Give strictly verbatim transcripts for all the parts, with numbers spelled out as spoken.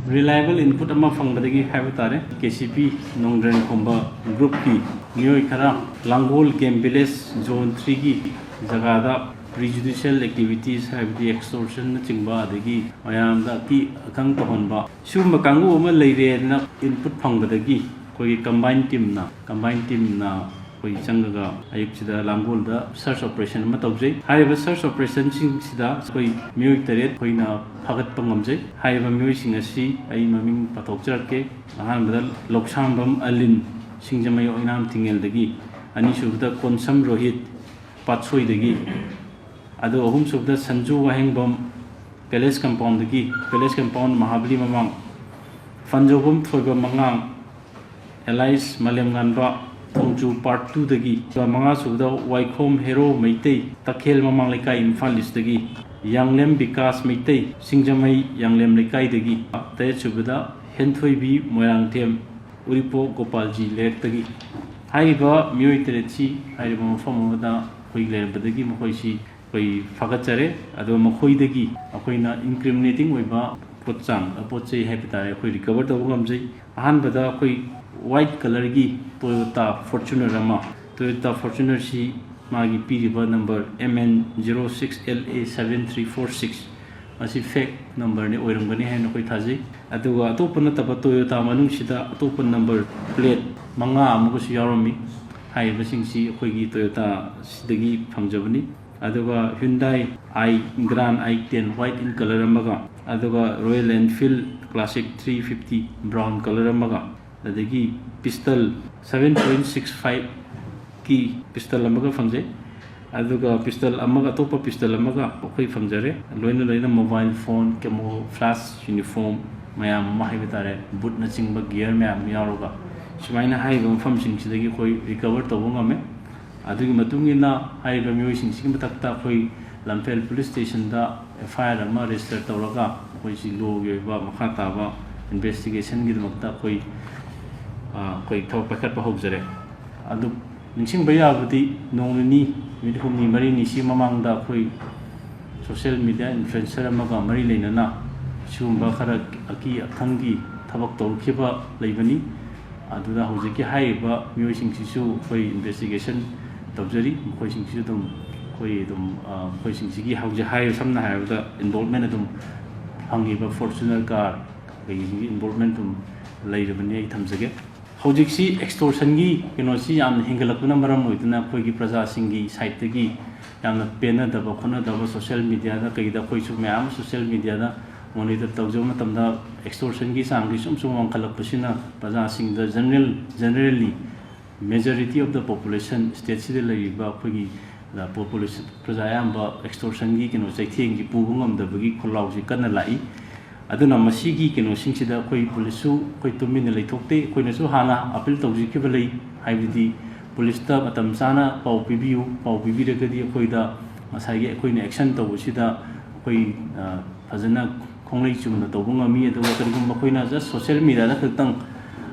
Reliable input ꯑꯃ ꯐꯪꯕꯗꯒꯤ ꯍꯥꯏꯕ ꯇꯥꯔꯦ, ꯀꯦ ꯁꯤ ꯄꯤ ꯅꯣꯡꯗ꯭ꯔꯦꯟ ꯈꯣꯝꯕ ꯒ꯭ꯔꯨꯞꯀꯤ ꯃꯤꯑꯣꯏ ꯈꯔ ꯂꯥꯡꯒꯣꯜ ꯒꯦꯝ ꯚꯤꯂꯦꯖ ꯖꯣꯟ ꯊ꯭ꯔꯤꯒꯤ ꯖꯒꯥꯗ ꯄ꯭ꯔꯤꯖꯨꯗꯤꯁꯤꯌꯦꯜ ꯑꯦꯛꯇꯤꯚꯤꯇꯤꯁ, ꯍꯥꯏꯕꯗꯤ ꯑꯦꯛꯁꯇꯣꯔꯁꯟꯅꯆꯤꯡꯕ, ꯑꯗꯒꯤ ꯃꯌꯥꯝꯗ ꯑꯀꯤ ꯑꯈꯪ ꯇꯧꯍꯟꯕ, ꯁꯤꯒꯨꯝꯕ ꯀꯥꯡꯕꯨ ꯑꯃ ꯂꯩꯔꯦꯅ ꯏꯟꯄꯨꯠ ꯐꯪꯕꯗꯒꯤ ꯑꯩꯈꯣꯏꯒꯤ ꯀꯝꯕꯥꯏꯟ ꯇꯤꯝꯅ ꯀꯝꯕꯥꯏꯟ ꯇꯤꯝꯅ ꯑꯩꯈꯣꯏ ꯆꯪꯉꯒ ꯑꯌꯨꯛꯁꯤꯗ ꯂꯥꯡꯒꯣꯜꯗ ꯁꯔꯆ ꯑꯣꯄꯔꯦꯁꯟ ꯑꯃ ꯇꯧꯖꯩ꯫ ꯍꯥꯏꯔꯤꯕ ꯁꯔꯆ ꯑꯣꯄꯔꯦꯁꯟꯁꯤꯡꯁꯤꯗ ꯑꯩꯈꯣꯏ ꯃꯤꯑꯣꯏ ꯇꯔꯦꯠ ꯑꯩꯈꯣꯏꯅ ꯐꯥꯒꯠꯄ ꯉꯝꯖꯩ꯫ ꯍꯥꯏꯔꯤꯕ ꯃꯤꯑꯣꯏꯁꯤꯡ ꯑꯁꯤ ꯑꯩ ꯃꯃꯤꯡ ꯄꯥꯊꯣꯛꯆꯔꯛꯀꯦ꯫ ꯑꯍꯥꯟꯕꯗ ꯂꯧꯁꯥꯡꯕꯝ ꯑꯂꯤꯟ, ꯁꯤꯡꯖꯃꯩ ꯑꯣꯏꯅꯥꯝ ꯊꯤꯡꯉꯦꯜꯗꯒꯤ꯫ ꯑꯅꯤꯁꯨꯕꯗ ꯀꯣꯟꯁꯝ ꯔꯣꯍꯤꯠ, ꯄꯥꯠꯁꯣꯏꯗꯒꯤ꯫ ꯑꯗꯨꯒ ꯑꯍꯨꯝꯁꯨꯕꯗ ꯁꯟꯖꯨ ꯋꯥꯍꯦꯡꯕꯝ, ꯄꯦꯂꯦꯁ ꯀꯝꯄꯥꯎꯟꯗꯒꯤ, ꯄꯦꯂꯦꯁ ꯀꯝꯄꯥꯎꯟ ꯃꯍꯥꯕꯂꯤ ꯃꯃꯥꯡ꯫ ꯐꯟꯖꯧꯕꯝ ꯊꯣꯏꯕ ꯃꯉꯥꯡ, ꯑꯦꯂꯥꯏꯁ ꯃꯥꯂꯦꯝꯉꯥꯟꯕ, ꯊꯣꯡꯖꯨ ꯄꯥꯔꯠ ꯇꯨꯗꯒꯤ꯫ ꯑꯗꯨꯒ ꯃꯉꯥꯁꯨꯕꯗ ꯋꯥꯏꯈꯣꯝ ꯍꯦꯔꯣ ꯃꯩꯇꯩ, ꯇꯈꯦꯜ ꯃꯃꯥꯡ ꯂꯩꯀꯥꯏ, ꯏꯝꯐꯥꯜ ꯏꯁꯇꯒꯤ꯫ ꯌꯥꯡꯂꯦꯝ ꯕꯤꯀꯥꯁ ꯃꯩꯇꯩ, ꯁꯤꯡꯖꯃꯩ ꯌꯥꯡꯂꯦꯝ ꯂꯩꯀꯥꯏꯗꯒꯤ꯫ ꯇꯔꯦꯠꯁꯨꯕꯗ ꯍꯦꯟꯊꯣꯏꯕꯤ ꯃꯣꯏꯔꯥꯡꯊꯦꯝ, ꯎꯔꯤꯄꯣꯛ ꯒꯣꯄꯥꯜꯖꯤ ꯂꯩꯔꯛꯇꯒꯤ꯫ ꯍꯥꯏꯔꯤꯕ ꯃꯤꯑꯣꯏ ꯇꯔꯦꯠꯁꯤ ꯍꯥꯏꯔꯤꯕ ꯃꯐꯝ ꯑꯃꯗ ꯑꯩꯈꯣꯏ ꯂꯩꯔꯝꯕꯗꯒꯤ ꯃꯈꯣꯏꯁꯤ ꯑꯩꯈꯣꯏ ꯐꯥꯒꯠꯆꯔꯦ꯫ ꯑꯗꯣ ꯃꯈꯣꯏꯗꯒꯤ ꯑꯩꯈꯣꯏꯅ ꯏꯟꯀ꯭ꯔꯤꯃꯤꯅꯦꯇꯤꯡ ꯑꯣꯏꯕ ꯄꯣꯠꯆꯥꯡ, ꯄꯣꯠ ꯆꯩ ꯍꯥꯏꯕ ꯇꯥꯔꯦ, ꯑꯩꯈꯣꯏ ꯔꯤꯀꯚꯔ ꯇꯧꯕ ꯉꯝꯖꯩ꯫ ꯑꯍꯥꯟꯕꯗ ꯑꯩꯈꯣꯏ ꯋꯥꯏꯠ ꯀꯂꯔꯒꯤ ꯇꯣꯌꯣꯇꯥ ꯐꯣꯔꯆꯨꯅꯔ ꯑꯃ, ꯇꯣꯌꯣꯇꯥ ꯐꯣꯔꯆꯨꯅꯔꯁꯤ ꯃꯥꯒꯤ ꯄꯤꯔꯤꯕ number M N zero six L A seven three four six, ꯃꯁꯤ ꯐꯦꯛ ꯅꯝꯕꯔꯅꯤ, ꯑꯣꯏꯔꯝꯒꯅꯤ ꯍꯥꯏꯅ ꯑꯩꯈꯣꯏ ꯊꯥꯖꯩ꯫ ꯑꯗꯨꯒ ꯑꯇꯣꯞꯄ ꯅꯠꯇꯕ ꯇꯣꯌꯣꯇꯥ ꯃꯅꯨꯡꯁꯤꯗ ꯑꯇꯣꯞꯄ ꯅꯝꯕꯔ ꯄ꯭ꯂꯦꯠ ꯃꯉꯥ ꯑꯃꯒꯁꯨ ꯌꯥꯎꯔꯝꯃꯤ꯫ ꯍꯥꯏꯔꯤꯕꯁꯤꯡꯁꯤ ꯑꯩꯈꯣꯏꯒꯤ ꯇꯣꯌꯣꯇꯥꯁꯤꯗꯒꯤ ꯐꯪꯖꯕꯅꯤ꯫ ꯑꯗꯨꯒ Hyundai i Grand i ten white in colour ꯑꯃꯒ, ꯑꯗꯨꯒ Royal Enfield Classic three fifty brown colour ꯑꯃꯒ, ꯑꯗꯒꯤ pistol seven point six five ꯀꯤ ꯄꯤꯁꯇꯜ ꯑꯃꯒ ꯐꯪꯖꯩ꯫ ꯑꯗꯨꯒ ꯄꯤꯁꯇꯜ ꯑꯃꯒ, ꯑꯇꯣꯞꯄ ꯄꯤꯁꯇꯜ ꯑꯃꯒ ꯑꯩꯈꯣꯏ ꯐꯪꯖꯔꯦ꯫ ꯂꯣꯏꯅ ꯂꯣꯏꯅ ꯃꯣꯕꯥꯏꯜ ꯐꯣꯟ, ꯀꯦꯃꯣꯐ꯭ꯂꯥꯖ ꯌꯨꯅꯤꯐꯣꯔꯝ ꯃꯌꯥꯝ ꯑꯃ ꯍꯥꯏꯕ ꯇꯥꯔꯦ, ꯕꯨꯠꯅꯆꯤꯡꯕ ꯒꯤꯌꯔ ꯃꯌꯥꯝ ꯌꯥꯎꯔꯒ, ꯁꯨꯃꯥꯏꯅ ꯍꯥꯏꯔꯤꯕ ꯃꯐꯝꯁꯤꯡꯁꯤꯗꯒꯤ ꯑꯩꯈꯣꯏ ꯔꯤꯀꯚꯔ ꯇꯧꯕ ꯉꯝꯃꯦ꯫ ꯑꯗꯨꯒꯤ ꯃꯇꯨꯡ ꯏꯟꯅ ꯍꯥꯏꯔꯤꯕ ꯃꯤꯑꯣꯏꯁꯤꯡꯁꯤꯒꯤ ꯃꯊꯛꯇ ꯑꯩꯈꯣꯏ ꯂꯝꯐꯦꯜ ꯄꯨꯂꯤꯁ ꯁ꯭ꯇꯦꯁꯟꯗ F I R ꯑꯃ ꯔꯦꯖꯤꯁꯇꯔ ꯇꯧꯔꯒ ꯑꯩꯈꯣꯏꯁꯤ ꯂꯣꯒꯤ ꯑꯣꯏꯕ ꯃꯈꯥ ꯇꯥꯕ ꯏꯟꯚꯦꯁꯇꯤꯒꯦꯁꯟꯒꯤꯗꯃꯛꯇ ꯑꯩꯈꯣꯏ, ꯑ, ꯑꯩꯈꯣꯏ ꯊꯕꯛ ꯄꯥꯏꯈꯠꯄ ꯍꯧꯖꯔꯦ꯫ ꯑꯗꯨ ꯅꯤꯡꯁꯤꯡꯕ ꯌꯥꯕꯗꯤ ꯅꯣꯡ ꯅꯤꯅꯤ, ꯅꯨꯃꯤꯠ ꯍꯨꯝꯅꯤ ꯃꯔꯤꯅꯤ ꯁꯤ ꯃꯃꯥꯡꯗ ꯑꯩꯈꯣꯏ ꯁꯣꯁꯤꯌꯦꯜ ꯃꯤꯗꯤꯌꯥ ꯏꯟꯐ꯭ꯂꯨꯌꯦꯟꯁꯔ ꯑꯃꯒ ꯃꯔꯤ ꯂꯩꯅꯅ ꯁꯤꯒꯨꯝꯕ ꯈꯔ ꯑꯀꯤ ꯑꯈꯪꯒꯤ ꯊꯕꯛ ꯇꯧꯔꯛꯈꯤꯕ ꯂꯩꯕꯅꯤ꯫ ꯑꯗꯨꯗ ꯍꯧꯖꯤꯛꯀꯤ ꯍꯥꯏꯔꯤꯕ ꯃꯤꯑꯣꯏꯁꯤꯡꯁꯤꯁꯨ ꯑꯩꯈꯣꯏ ꯏꯟꯚꯦꯁꯇꯤꯒꯦꯁꯟ ꯇꯧꯖꯔꯤ꯫ ꯃꯈꯣꯏꯁꯤꯡꯁꯤꯁꯨ ꯑꯗꯨꯝ ꯑꯩꯈꯣꯏ ꯑꯗꯨꯝ, ꯑ, ꯃꯈꯣꯏꯁꯤꯡꯁꯤꯒꯤ ꯍꯧꯖꯤꯛ ꯍꯥꯏꯔꯤꯕ, ꯁꯝꯅ ꯍꯥꯏꯔꯕꯗ, ꯏꯟꯚꯣꯜꯞꯃꯦꯟ ꯑꯗꯨꯝ ꯐꯪꯉꯤꯕ ꯐꯣꯔꯆꯨꯅꯔ ꯀꯥꯔ ꯀꯩꯁꯤꯡꯒꯤ ꯏꯟꯚꯣꯜꯞꯃꯦꯟ ꯑꯗꯨꯝ ꯂꯩꯔꯕꯅꯤ, ꯑꯩ ꯊꯝꯖꯒꯦ꯫ ꯍꯧꯖꯤꯛꯁꯤ ꯑꯦꯛꯁꯇꯣꯔꯁꯟꯒꯤ ꯀꯩꯅꯣꯁꯤ ꯌꯥꯝꯅ ꯍꯦꯟꯒꯠꯂꯛꯄꯅ ꯃꯔꯝ ꯑꯣꯏꯗꯨꯅ ꯑꯩꯈꯣꯏꯒꯤ ꯄ꯭ꯔꯖꯥꯁꯤꯡꯒꯤ ꯁꯥꯏꯠꯇꯒꯤ ꯌꯥꯝꯅ ꯄꯦꯟꯅꯗꯕ ꯈꯣꯠꯅꯗꯕ, ꯁꯣꯁꯤꯌꯦꯜ ꯃꯤꯗꯤꯌꯥꯗ ꯀꯩꯗ ꯑꯩꯈꯣꯏꯁꯨ ꯃꯌꯥꯝ ꯑꯃ ꯁꯣꯁꯤꯌꯦꯜ ꯃꯤꯗꯤꯌꯥꯗ ꯃꯣꯅꯤꯇꯔ ꯇꯧꯖꯕ ꯃꯇꯝꯗ ꯑꯦꯛꯁꯇꯣꯔꯁꯟꯒꯤ ꯆꯥꯡꯗꯤ ꯁꯨꯝ ꯁꯨꯝ ꯋꯥꯡꯈꯠꯂꯛꯄꯁꯤꯅ ꯄ꯭ꯔꯖꯥꯁꯤꯡꯗ general, generally majority of the population, ꯁ꯭ꯇꯦꯠꯁꯤꯗ ꯂꯩꯔꯤꯕ ꯑꯩꯈꯣꯏꯒꯤ, ꯑ, ꯄꯣꯄꯨꯂꯦꯁꯟ, ꯄ꯭ꯔꯖꯥ ꯑꯌꯥꯝꯕ ꯑꯦꯛꯁꯇꯣꯔꯁꯟꯒꯤ ꯀꯩꯅꯣ ꯆꯩꯊꯦꯡꯒꯤ ꯄꯨꯕ ꯉꯝꯗꯕꯒꯤ ꯈꯣꯜꯂꯥꯎꯁꯤ ꯀꯟꯅ ꯂꯥꯛꯏ꯫ ꯑꯗꯨꯅ ꯃꯁꯤꯒꯤ ꯀꯩꯅꯣꯁꯤꯡꯁꯤꯗ ꯑꯩꯈꯣꯏ ꯄꯨꯂꯤꯁꯁꯨ ꯑꯩꯈꯣꯏ ꯇꯨꯃꯤꯟꯅ ꯂꯩꯊꯣꯛꯇꯦ꯫ ꯑꯩꯈꯣꯏꯅꯁꯨ ꯍꯥꯟꯅ ꯑꯄꯤꯜ ꯇꯧꯖꯈꯤꯕ ꯂꯩ, ꯍꯥꯏꯕꯗꯤ ꯄꯨꯂꯤꯁꯇ ꯃꯇꯝ ꯆꯥꯅ ꯄꯥꯎ ꯄꯤꯕꯤꯌꯨ, ꯄꯥꯎ ꯄꯤꯕꯤꯔꯒꯗꯤ ꯑꯩꯈꯣꯏꯗ ꯉꯁꯥꯏꯒꯤ ꯑꯩꯈꯣꯏꯅ ꯑꯦꯛꯁꯟ ꯇꯧꯕꯁꯤꯗ ꯑꯩꯈꯣꯏ, ꯑ, ꯐꯖꯅ ꯈꯣꯡꯂꯩ ꯆꯨꯝꯅ ꯇꯧꯕ ꯉꯝꯃꯤ꯫ ꯑꯗꯨꯒ ꯀꯔꯤꯒꯨꯝꯕ ꯑꯩꯈꯣꯏꯅ ꯖꯁ ꯁꯣꯁꯤꯌꯦꯜ ꯃꯤꯗꯤꯌꯥꯗ ꯈꯛꯇꯪ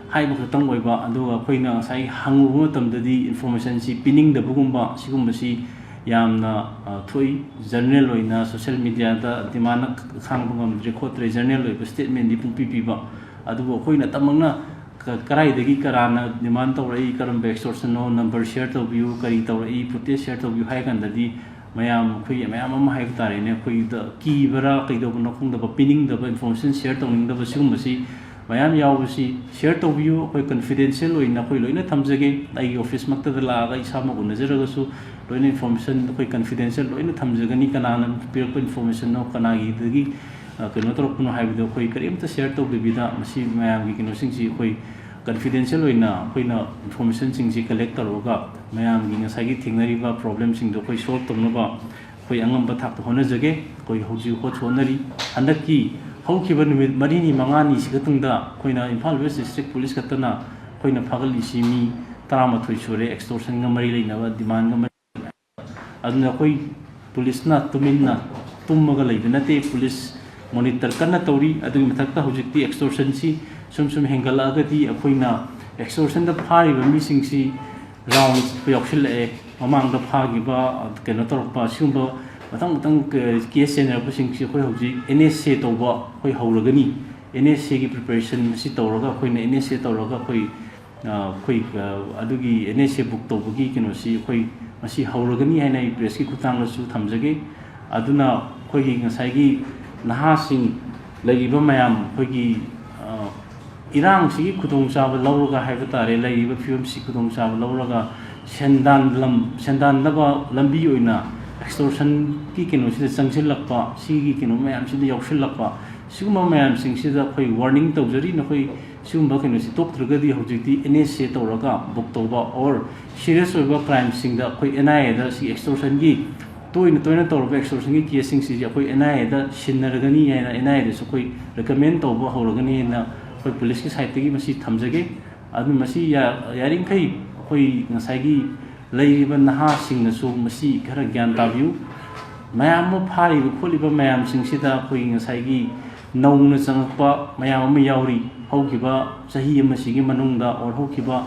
ꯍꯥꯏꯕ ꯈꯛꯇꯪ ꯑꯣꯏꯕ, ꯑꯗꯨꯒ ꯑꯩꯈꯣꯏꯅ ꯉꯁꯥꯏ ꯍꯪꯉꯨꯕ ꯃꯇꯝꯗꯗꯤ ꯏꯟꯐꯣꯔꯃꯦꯁꯟꯁꯤ ꯄꯤꯅꯤꯡꯗꯕꯒꯨꯝꯕ, ꯁꯤꯒꯨꯝꯕꯁꯤ ꯌꯥꯝꯅ, ꯑ, ꯊꯣꯛꯏ꯫ ꯖꯦꯅꯔꯦꯜ ꯑꯣꯏꯅ ꯁꯣꯁꯤꯌꯦꯜ ꯃꯤꯗꯤꯌꯥꯗ ꯗꯤꯃꯥꯟꯅ ꯈꯥꯡꯕ ꯉꯝꯗ꯭ꯔꯦ ꯈꯣꯠꯇ꯭ꯔꯦ, ꯖꯦꯅꯔꯦꯜ ꯑꯣꯏꯕ ꯁ꯭ꯇꯦꯠꯃꯦꯟꯗꯤ ꯄꯨꯡꯄꯤ ꯄꯤꯕ, ꯑꯗꯨꯕꯨ ꯑꯩꯈꯣꯏꯅ ꯇꯃꯛꯅ ꯀ-, ꯀꯔꯥꯏꯗꯒꯤ ꯀꯔꯥꯅ ꯗꯤꯃꯥꯟ ꯇꯧꯔꯛꯏ, ꯀꯔꯝꯕ ꯑꯦꯛꯁꯇꯣꯔꯁꯟꯅꯣ, ꯅꯝꯕꯔ ꯁꯤꯌꯔ ꯇꯧꯕꯤꯌꯨ, ꯀꯔꯤ ꯇꯧꯔꯛꯏ, ꯐꯨꯇꯦꯖ ꯁꯤꯌꯔ ꯇꯧꯕꯤꯌꯨ ꯍꯥꯏ ꯀꯥꯟꯗꯗꯤ ꯃꯌꯥꯝ, ꯑꯩꯈꯣꯏ ꯃꯌꯥꯝ ꯑꯃ ꯍꯥꯏꯕ ꯇꯥꯔꯦꯅꯦ, ꯑꯩꯈꯣꯏꯗ ꯀꯤꯕ꯭ꯔꯥ ꯀꯩꯗꯧꯕꯅꯣ ꯈꯪꯗꯕ, ꯄꯤꯅꯤꯡꯗꯕ, ꯏꯟꯐꯣꯔꯃꯦꯁꯟ ꯁꯤꯌꯔ ꯇꯧꯅꯤꯡꯗꯕ, ꯁꯤꯒꯨꯝꯕꯁꯤ ꯃꯌꯥꯝ ꯌꯥꯎꯕꯁꯤ ꯁꯤꯌꯔ ꯇꯧꯕꯤꯌꯨ꯫ ꯑꯩꯈꯣꯏ ꯀꯟꯐꯤꯗꯦꯟꯁꯤꯌꯦꯜ ꯑꯣꯏꯅ ꯑꯩꯈꯣꯏ ꯂꯣꯏꯅ ꯊꯝꯖꯒꯦ꯫ ꯑꯩꯒꯤ ꯑꯣꯐꯤꯁꯃꯛꯇꯗ ꯂꯥꯛꯑꯒ ꯏꯁꯥꯃꯛ ꯎꯅꯖꯔꯒꯁꯨ ꯂꯣꯏꯅ ꯏꯟꯐꯣꯔꯃꯦꯁꯟ ꯑꯩꯈꯣꯏ ꯀꯟꯐꯤꯗꯦꯟꯁꯤꯌꯦꯜ ꯂꯣꯏꯅ ꯊꯝꯖꯒꯅꯤ꯫ ꯀꯅꯥꯅ ꯄꯤꯔꯛꯄ ꯏꯟꯐꯣꯔꯃꯦꯁꯟꯅꯣ, ꯀꯅꯥꯒꯤꯗꯒꯤ, ꯑ, ꯀꯩꯅꯣ ꯇꯧꯔꯛꯄꯅꯣ ꯍꯥꯏꯕꯗꯣ ꯑꯩꯈꯣꯏ ꯀꯔꯤꯝꯇ ꯁꯤꯌꯔ ꯇꯧꯗꯕꯤꯗ ꯃꯁꯤ ꯃꯌꯥꯝꯒꯤ ꯀꯩꯅꯣꯁꯤꯡꯁꯤ ꯑꯩꯈꯣꯏ ꯀꯟꯐꯤꯗꯦꯟꯁꯤꯌꯦꯜ ꯑꯣꯏꯅ ꯑꯩꯈꯣꯏꯅ ꯏꯟꯐꯣꯔꯃꯦꯁꯟꯁꯤꯡꯁꯤ ꯀꯂꯦꯛ ꯇꯧꯔꯒ ꯃꯌꯥꯝꯒꯤ ꯉꯁꯥꯏꯒꯤ ꯊꯦꯡꯅꯔꯤꯕ ꯄ꯭ꯔꯣꯕ꯭ꯂꯦꯝꯁꯤꯡꯗꯣ ꯑꯩꯈꯣꯏ ꯁꯣꯜꯕ ꯇꯧꯅꯕ ꯑꯩꯈꯣꯏ ꯑꯉꯝꯕ ꯊꯥꯛꯇ ꯍꯣꯠꯅꯖꯒꯦ꯫ ꯑꯩꯈꯣꯏ ꯍꯧꯖꯤꯛ ꯍꯣꯠꯁꯨ ꯍꯣꯠꯅꯔꯤ꯫ ꯍꯟꯗꯛꯀꯤ ꯍꯧꯈꯤꯕ ꯅꯨꯃꯤꯠ ꯃꯔꯤꯅꯤ ꯃꯉꯥꯅꯤꯁꯤ ꯈꯛꯇꯪꯗ ꯑꯩꯈꯣꯏꯅ ꯏꯝꯐꯥꯜ ꯋꯦꯁ ꯗꯤꯁꯇ꯭ꯔꯤꯛ ꯄꯨꯂꯤꯁ ꯈꯛꯇꯅ ꯑꯩꯈꯣꯏꯅ ꯐꯥꯒꯠꯂꯤꯁꯤ ꯃꯤ ꯇꯔꯥꯃꯥꯊꯣꯏ ꯁꯨꯔꯦ, ꯑꯦꯛꯁꯇꯣꯔꯁꯟꯒ ꯃꯔꯤ ꯂꯩꯅꯕ, ꯗꯤꯃꯥꯟꯒ ꯃꯔꯤ꯫ ꯑꯗꯨꯅ ꯑꯩꯈꯣꯏ ꯄꯨꯂꯤꯁꯅ ꯇꯨꯃꯤꯟꯅ ꯇꯨꯝꯃꯒ ꯂꯩꯕ ꯅꯠꯇꯦ, ꯄꯨꯂꯤꯁ ꯃꯣꯅꯤꯇꯔ ꯀꯟꯅ ꯇꯧꯔꯤ꯫ ꯑꯗꯨꯒꯤ ꯃꯊꯛꯇ ꯍꯧꯖꯤꯛꯇꯤ ꯑꯦꯛꯁꯇꯣꯔꯁꯟꯁꯤ ꯁꯨꯝ ꯁꯨꯝ ꯍꯦꯟꯒꯠꯂꯛꯑꯒꯗꯤ ꯑꯩꯈꯣꯏꯅ ꯑꯦꯛꯁꯇꯣꯔꯁꯟꯗ ꯐꯥꯔꯤꯕ ꯃꯤꯁꯤꯡꯁꯤ ꯔꯥꯎꯟ ꯌꯥꯎꯁꯤꯜꯂꯛꯑꯦ꯫ ꯃꯃꯥꯡꯗ ꯐꯥꯈꯤꯕ, ꯀꯩꯅꯣ ꯇꯧꯔꯛꯄ, ꯑꯁꯤꯒꯨꯝꯕ ꯃꯊꯪ ꯃꯊꯪ ꯀꯦꯁ ꯆꯦꯟꯅꯔꯛꯄꯁꯤꯡꯁꯤ ꯑꯩꯈꯣꯏ ꯍꯧꯖꯤꯛ ꯑꯦꯟ ꯑꯦꯁ ꯑꯦ ꯇꯧꯕ ꯑꯩꯈꯣꯏ ꯍꯧꯔꯒꯅꯤ꯫ ꯑꯦꯟ ꯑꯦꯁ ꯑꯦꯒꯤ ꯄ꯭ꯔꯤꯄꯦꯔꯦꯁꯟ ꯑꯁꯤ ꯇꯧꯔꯒ ꯑꯩꯈꯣꯏꯅ ꯑꯦꯟ ꯑꯦꯁ ꯑꯦ ꯇꯧꯔꯒ ꯑꯩꯈꯣꯏ ꯑꯩꯈꯣꯏ ꯑꯗꯨꯒꯤ ꯑꯦꯟ ꯑꯦꯁ ꯑꯦ ꯕꯨꯛ ꯇꯧꯕꯒꯤ ꯀꯩꯅꯣꯁꯤ ꯑꯩꯈꯣꯏ ꯃꯁꯤ ꯍꯧꯔꯒꯅꯤ ꯍꯥꯏꯅ ꯑꯩ ꯄ꯭ꯔꯦꯁꯀꯤ ꯈꯨꯠꯊꯥꯡꯗꯁꯨ ꯊꯝꯖꯒꯦ꯫ ꯑꯗꯨꯅ ꯑꯩꯈꯣꯏꯒꯤ ꯉꯁꯥꯏꯒꯤ ꯅꯍꯥꯁꯤꯡ ꯂꯩꯔꯤꯕ ꯃꯌꯥꯝ ꯑꯩꯈꯣꯏꯒꯤ ꯏꯔꯥꯡꯁꯤꯒꯤ ꯈꯨꯗꯣꯡꯆꯥꯕ ꯂꯧꯔꯒ ꯍꯥꯏꯕ ꯇꯥꯔꯦ, ꯂꯩꯔꯤꯕ ꯐꯤꯕꯝꯁꯤ ꯈꯨꯗꯣꯡꯆꯥꯕ ꯂꯧꯔꯒ ꯁꯦꯟꯗꯥꯟ ꯂꯝ ꯁꯦꯟꯗꯥꯟꯅꯕ ꯂꯝꯕꯤ ꯑꯣꯏꯅ ꯑꯦꯛꯁꯇꯣꯔꯁꯟꯒꯤ ꯀꯩꯅꯣꯁꯤꯗ ꯆꯪꯁꯤꯜꯂꯛꯄ, ꯁꯤꯒꯤ ꯀꯩꯅꯣ ꯃꯌꯥꯝꯁꯤꯗ ꯌꯥꯎꯁꯤꯜꯂꯛꯄ, ꯁꯤꯒꯨꯝꯕ ꯃꯌꯥꯝꯁꯤꯡꯁꯤꯗ ꯑꯩꯈꯣꯏ ꯋꯥꯔꯅꯤꯡ ꯇꯧꯖꯔꯤ꯫ ꯅꯈꯣꯏ ꯁꯤꯒꯨꯝꯕ ꯀꯩꯅꯣꯁꯤ ꯇꯣꯛꯇ꯭ꯔꯒꯗꯤ ꯍꯧꯖꯤꯛꯇꯤ ꯑꯦꯟ ꯑꯦꯁ ꯑꯦ ꯇꯧꯔꯒ ꯕꯨꯛ ꯇꯧꯕ ꯑꯣꯔ ꯁꯤꯔꯤꯌꯁ ꯑꯣꯏꯕ ꯀ꯭ꯔꯥꯏꯝꯁꯤꯡꯗ ꯑꯩꯈꯣꯏ ꯑꯦꯟ ꯑꯥꯏ ꯑꯦꯗ ꯁꯤ ꯑꯦꯛꯁꯇꯣꯔꯁꯟꯒꯤ ꯇꯣꯏꯅ ꯇꯣꯏꯅ ꯇꯧꯔꯕ ꯑꯦꯛꯁꯇꯣꯔꯁꯟꯒꯤ ꯀꯦꯁꯁꯤꯡꯁꯤ ꯑꯩꯈꯣꯏ ꯑꯦꯟ ꯑꯥꯏ ꯑꯦꯗ ꯁꯤꯟꯅꯔꯒꯅꯤ ꯍꯥꯏꯅ ꯑꯦꯟ ꯑꯥꯏ ꯑꯦꯗꯁꯨ ꯑꯩꯈꯣꯏ ꯔꯤꯀꯃꯦꯟ ꯇꯧꯕ ꯍꯧꯔꯒꯅꯤ ꯍꯥꯏꯅ ꯑꯩꯈꯣꯏ ꯄꯨꯂꯤꯁꯀꯤ ꯁꯥꯏꯠꯇꯒꯤ ꯃꯁꯤ ꯊꯝꯖꯒꯦ꯫ ꯑꯗꯨ ꯃꯁꯤ ꯌꯥꯔꯤꯃꯈꯩ ꯑꯩꯈꯣꯏ ꯉꯁꯥꯏꯒꯤ ꯂꯩꯔꯤꯕ ꯅꯍꯥꯁꯤꯡꯅꯁꯨ ꯃꯁꯤ ꯈꯔ ꯒ꯭ꯌꯥꯟ ꯇꯥꯕꯤꯌꯨ꯫ ꯃꯌꯥꯝ ꯑꯃ ꯐꯥꯔꯤꯕ ꯈꯣꯠꯂꯤꯕ ꯃꯌꯥꯝꯁꯤꯡꯁꯤꯗ ꯑꯩꯈꯣꯏ ꯉꯁꯥꯏꯒꯤ ꯅꯧꯅ ꯆꯪꯉꯛꯄ ꯃꯌꯥꯝ ꯑꯃ ꯌꯥꯎꯔꯤ꯫ ꯍꯧꯈꯤꯕ ꯆꯍꯤ ꯑꯃꯁꯤꯒꯤ ꯃꯅꯨꯡꯗ ꯑꯣꯔ ꯍꯧꯈꯤꯕ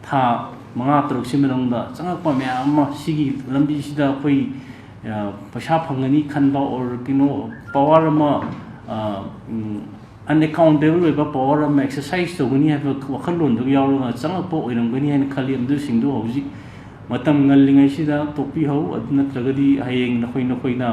ꯊꯥ ꯃꯉꯥ ꯇꯔꯨꯛꯁꯤ ꯃꯅꯨꯡꯗ ꯆꯪꯉꯛꯄ ꯃꯌꯥꯝ ꯑꯃ ꯁꯤꯒꯤ ꯂꯝꯕꯤꯁꯤꯗ ꯑꯩꯈꯣꯏ ꯄꯩꯁꯥ ꯐꯪꯒꯅꯤ ꯈꯟꯕ ꯑꯣꯔ ꯀꯩꯅꯣ ꯄꯋꯥꯔ ꯑꯃ ꯑꯟꯑꯦꯀꯥꯎꯟꯇꯦꯕꯜ ꯑꯣꯏꯕ ꯄꯋꯥꯔ ꯑꯃ ꯑꯦꯛꯁꯔꯁꯥꯏꯁ ꯇꯧꯒꯅꯤ ꯍꯥꯏꯕ ꯋꯥꯈꯜꯂꯣꯟꯗꯨ ꯌꯥꯎꯔꯒ ꯆꯪꯉꯛꯄ ꯑꯣꯏꯔꯝꯒꯅꯤ ꯍꯥꯏꯅ ꯈꯜꯂꯤ꯫ ꯑꯗꯨꯁꯤꯡꯗꯨ ꯍꯧꯖꯤꯛ ꯃꯇꯝ ꯉꯜꯂꯤꯉꯩꯁꯤꯗ ꯇꯣꯛꯄꯤꯍꯧ꯫ ꯑꯗꯨ ꯅꯠꯇ꯭ꯔꯒꯗꯤ ꯍꯌꯦꯡ ꯅꯈꯣꯏ ꯅꯈꯣꯏꯅ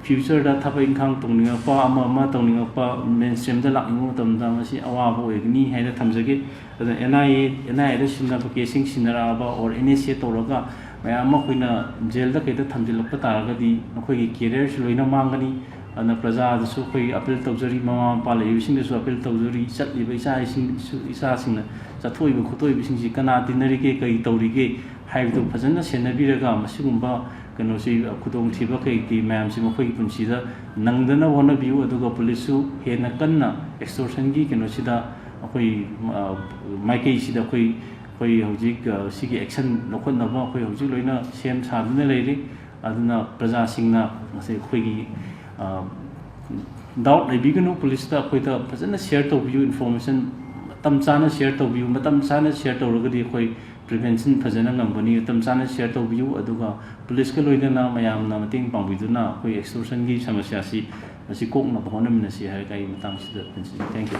ꯐ꯭ꯌꯨꯆꯔꯗ ꯊꯕꯛ ꯏꯪꯈꯥꯡ ꯇꯧꯅꯤꯡꯉꯛꯄ, ꯑꯃ ꯑꯃ ꯇꯧꯅꯤꯡꯉꯛꯄ, ꯃꯦꯟ ꯁ꯭ꯇ꯭ꯔꯤꯝꯗ ꯂꯥꯛꯅꯤꯡꯕ ꯃꯇꯝꯗ ꯃꯁꯤ ꯑꯋꯥꯕ ꯑꯣꯏꯒꯅꯤ ꯍꯥꯏꯅ ꯊꯝꯖꯒꯦ꯫ ꯑꯗꯨꯅ ꯑꯦꯟ ꯑꯥꯏ ꯑꯦ, ꯑꯦꯟ ꯑꯥꯏ ꯑꯦꯗ ꯁꯤꯟꯅꯕ ꯀꯦꯁꯁꯤꯡ ꯁꯤꯟꯅꯔꯛꯑꯕ ꯑꯣꯔ ꯑꯦꯟ ꯑꯦꯁ ꯑꯦ ꯇꯧꯔꯒ ꯃꯌꯥꯝ ꯑꯃ ꯑꯩꯈꯣꯏꯅ ꯖꯦꯜꯗ ꯀꯩꯗ ꯊꯝꯖꯤꯜꯂꯛꯄ ꯇꯥꯔꯒꯗꯤ ꯅꯈꯣꯏꯒꯤ ꯀꯦꯔꯤꯌꯔꯁꯨ ꯂꯣꯏꯅ ꯃꯥꯡꯒꯅꯤ꯫ ꯑꯗꯨꯅ ꯄ꯭ꯔꯖꯥꯗꯁꯨ ꯑꯩꯈꯣꯏ ꯑꯄꯤꯜ ꯇꯧꯖꯔꯤ, ꯃꯃꯥ ꯃꯄꯥ ꯂꯩꯔꯤꯕꯁꯤꯡꯗꯁꯨ ꯑꯄꯤꯜ ꯇꯧꯖꯔꯤ, ꯆꯠꯂꯤꯕ ꯏꯆꯥ ꯏꯁꯤꯡꯁꯨ, ꯏꯆꯥꯁꯤꯡꯅ ꯆꯠꯊꯣꯛꯏꯕ ꯈꯣꯠꯇꯣꯛꯏꯕꯁꯤꯡꯁꯤ ꯀꯅꯥ ꯇꯤꯟꯅꯔꯤꯒꯦ, ꯀꯔꯤ ꯇꯧꯔꯤꯒꯦ ꯍꯥꯏꯕꯗꯨ ꯐꯖꯅ ꯁꯦꯟꯅꯕꯤꯔꯒ ꯃꯁꯤꯒꯨꯝꯕ ꯀꯩꯅꯣꯁꯤ, ꯈꯨꯗꯣꯡꯊꯤꯕ ꯀꯩ ꯀꯩ ꯃꯌꯥꯝꯁꯤ ꯃꯈꯣꯏꯒꯤ ꯄꯨꯟꯁꯤꯗ ꯅꯪꯗꯅꯕ ꯍꯣꯠꯅꯕꯤꯌꯨ꯫ ꯑꯗꯨꯒ ꯄꯨꯂꯤꯁꯁꯨ ꯍꯦꯟꯅ ꯀꯟꯅ ꯑꯦꯛꯁꯇꯣꯔꯁꯟꯒꯤ ꯀꯩꯅꯣꯁꯤꯗ ꯑꯩꯈꯣꯏ, ꯑ, ꯃꯥꯏꯀꯩꯁꯤꯗ ꯑꯩꯈꯣꯏ, ꯑꯩꯈꯣꯏ ꯍꯧꯖꯤꯛ, ꯑ, ꯁꯤꯒꯤ ꯑꯦꯛꯁꯟ ꯂꯧꯈꯠꯅꯕ ꯑꯩꯈꯣꯏ ꯍꯧꯖꯤꯛ ꯂꯣꯏꯅ ꯁꯦꯝ ꯁꯥꯗꯨꯅ ꯂꯩꯔꯤ꯫ ꯑꯗꯨꯅ ꯄ꯭ꯔꯖꯥꯁꯤꯡꯅ ꯉꯁꯤ ꯑꯩꯈꯣꯏꯒꯤ, ꯑ, ꯗꯥꯎꯠ ꯂꯩꯕꯤꯒꯅꯨ, ꯄꯨꯂꯤꯁꯇ ꯑꯩꯈꯣꯏꯗ ꯐꯖꯅ ꯁꯤꯌꯔ ꯇꯧꯕꯤꯌꯨ, ꯏꯟꯐꯣꯔꯃꯦꯁꯟ ꯃꯇꯝ ꯆꯥꯅ ꯁꯤꯌꯔ ꯇꯧꯕꯤꯌꯨ꯫ ꯃꯇꯝ ꯆꯥꯅ ꯁꯤꯌꯔ ꯇꯧꯔꯒꯗꯤ ꯑꯩꯈꯣꯏ ꯄ꯭ꯔꯤꯚꯦꯟꯁꯟ ꯐꯖꯅ ꯉꯝꯒꯅꯤ꯫ ꯃꯇꯝ ꯆꯥꯅ ꯁꯤꯌꯔ ꯇꯧꯕꯤꯌꯨ, ꯑꯗꯨꯒ ꯄꯨꯂꯤꯁꯀ ꯂꯣꯏꯅꯅ ꯃꯌꯥꯝꯅ ꯃꯇꯦꯡ ꯄꯥꯡꯕꯤꯗꯨꯅ ꯑꯩꯈꯣꯏ ꯑꯦꯛꯁꯇꯣꯔꯁꯟꯒꯤ ꯁꯃꯁ꯭ꯌꯥꯁꯤ ꯃꯁꯤ ꯀꯣꯛꯅꯕ ꯍꯣꯠꯅꯃꯤꯟꯅꯁꯤ ꯍꯥꯏꯔꯒ ꯑꯩ ꯃꯇꯥꯡꯁꯤꯗ ꯇꯦꯟꯁꯤꯟꯖꯒꯦ꯫ Thank you꯫